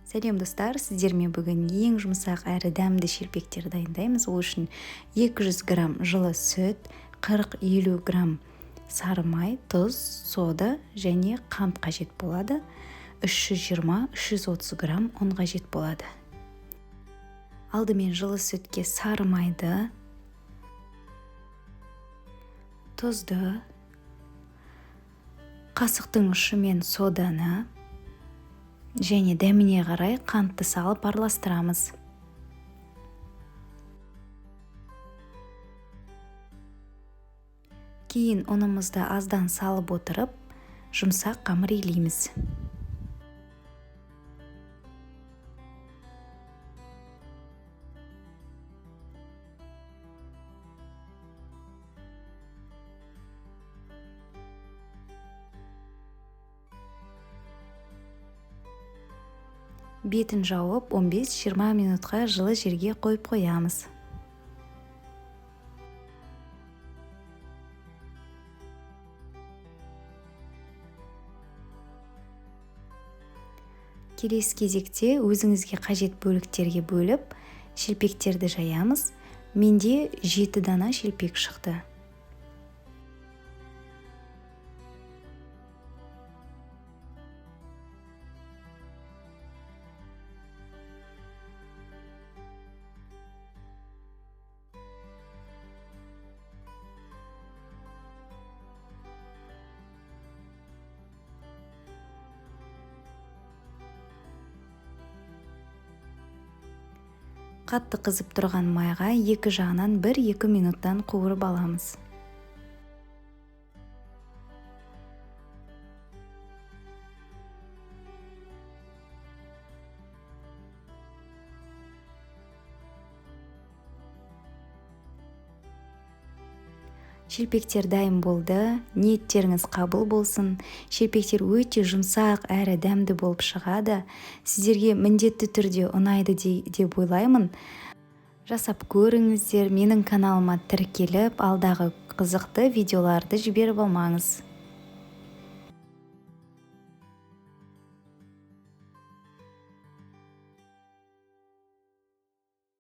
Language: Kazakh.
Сәлем, достар! Сіздермен бүгін ең жұмсақ әрі дәмді шелпектер дайындаймыз. Ол үшін 200 грамм жылы сүт, 40-50 грамм сары май, тұз, сода және қант қажет болады. 320-330 грамм ұн қажет болады. Алдымен жылы сүтке сары майды, тұзды, қасықтың ұшымен соданы және дәміне қарай қантты салып араластырамыз. Кейін ұнымызды аздан салып отырып, жұмсақ қамыр илейміз. Бетін жауып, 15-20 минутқа жылы жерге қойып қоямыз. Келесі кезекте өзіңізге қажет бөліктерге бөліп, шелпектерді жаямыз. Менде 7 дана шелпек шықты. Қатты қызып тұрған майға екі жағынан 1-2 минуттан қуырып аламыз. Шелпектер дайын болды. Ниеттеріңіз қабыл болсын. Шелпектер өте жұмсақ әрі дәмді болып шығады. Сіздерге міндетті түрде ұнайды деп ойлаймын. Жасап көріңіздер, менің каналыма тіркеліп, алдағы қызықты видеоларды жіберіп алмаңыз.